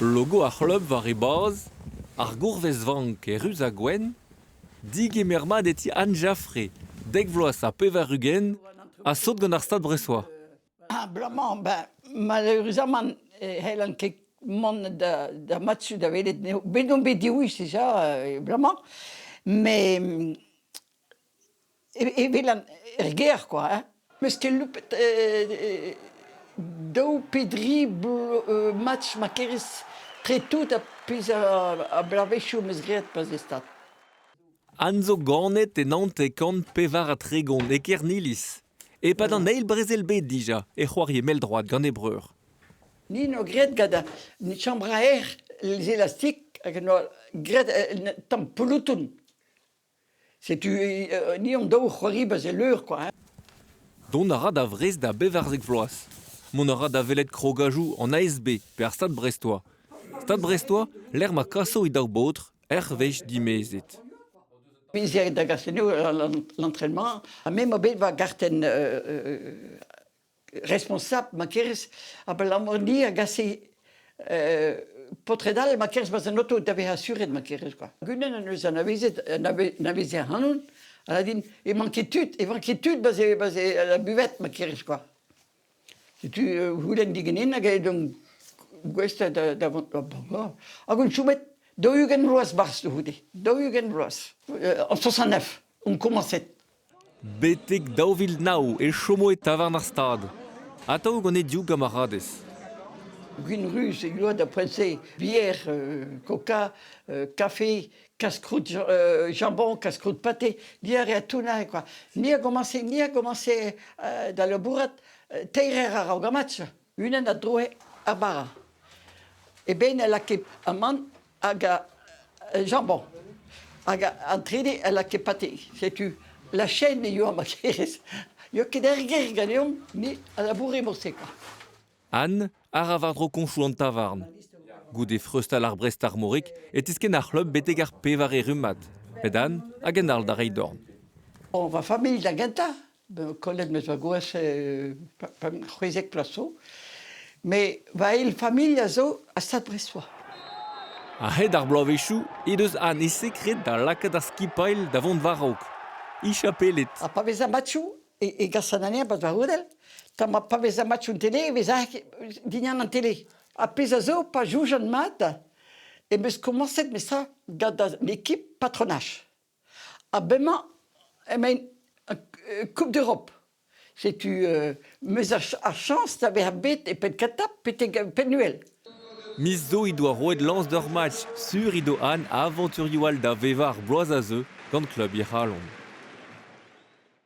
Logo ar c'hleub war e baz, ar gourvezvank e ruz ha gwenn, degemer mat e ti Anne Jaffré, dek vloaz ha 80, ha sot gant ar Stad Brestois. Abalamour, ben, malheureusamant e c'hellan ket mont da, da matchoù da welet anezho. Bet on bet diwezh dija, abalamour, met e welan er gêr kwa hein. 'Meus ket loupet daou pe dri match ma kerez tre tout ar pezh a bloavezhioù 'meus graet pa 'z stad. Anne zo ganet e 934 e Kerniliz. E-pad an Eil Brezel-bed dija e c'hoarie mell-droad gant he breur. Ni 'noa graet gant an chambr à air les élastiques hag 'noa graet un tamm peloton. Setu ni hon daou c'hoari 'ba e leur kwa hein. Dont a ra da Vrest da bevarzek vloaz. Mont a ra da welet krogajoù an ASB pe ar Stad Brestois. Stad Brestois, lec'h ma kaso he daou baotr ur wech dimezet. Bizhier da gas eno l'entraînement ha me 'ma bet va gartenn responsabl ma kerez abalamour ni a gase paotred all ma kerz 'barzh an oto da vezañ asuret ma kerez kwa. Gudenn en deus anavezet anaveze ac'hanon a din emañ ket tud emañ ket tud 'barzh 'barzh la buvette ma kerez kwa. Setu c'houlenn diganin hag edon gouest da da vont hag on chomet 40 vloaz 'barzh da c'houde 40 vloaz en 69 on komañset. Betek 2009 e chomo e tavarn ar Stad, atav gant e div gamaradez. Gwin ruz e yoa da poent-se, bier, coca, kafe, casse-croûte jambon, casse-croûte pâté, ni a rea tout neuze quoi. Ni a gomañse, ni a gomañse da labourat teir eur a-raok ar match. Unan a droe ar bara. Eben a lakae amann hag a jambon. Hag an trede a lakae pate. Setu la chaîne e yoa ma kerez. Yoa ket er gêr ganeomp, ni a laboure morse kwa. Anne a ra war-dro koñchoù an tavarn. Goude freustal ar Brest Armorik e tiskenn ar c'hleub betek ar pevare rummad. Met Anne a gendalc'h da reiñ dorn. Bon, va familh da gentañ, kollet 'meus va gwaz 16 vloaz zo. Met va eil familh a zo a Stad Brestois. A-hed ar bloavezhioù he deus Anne he sekred da lakaat ar skipailh da vont war-raok. He chapeled. Ha pa vez ar matchoù e gasan anezhañ 'barzh va c'hodell, ta pa vez ar matchoù en tele e vez dindan an tele. Ar pezh a zo pa soñjan mat em eus komañset memestra gant an ekip patronaj. Ha bremañ emaint Coupe d'Europe. Setu 'meus ar chañs da vezañ bet e penn-kentañ betek penn-uhel. Miz zo he doa roet lañs d'ur match sur he do Anne avanturioù all da vevañ ar bloaz a zeu gant klub he c'halon.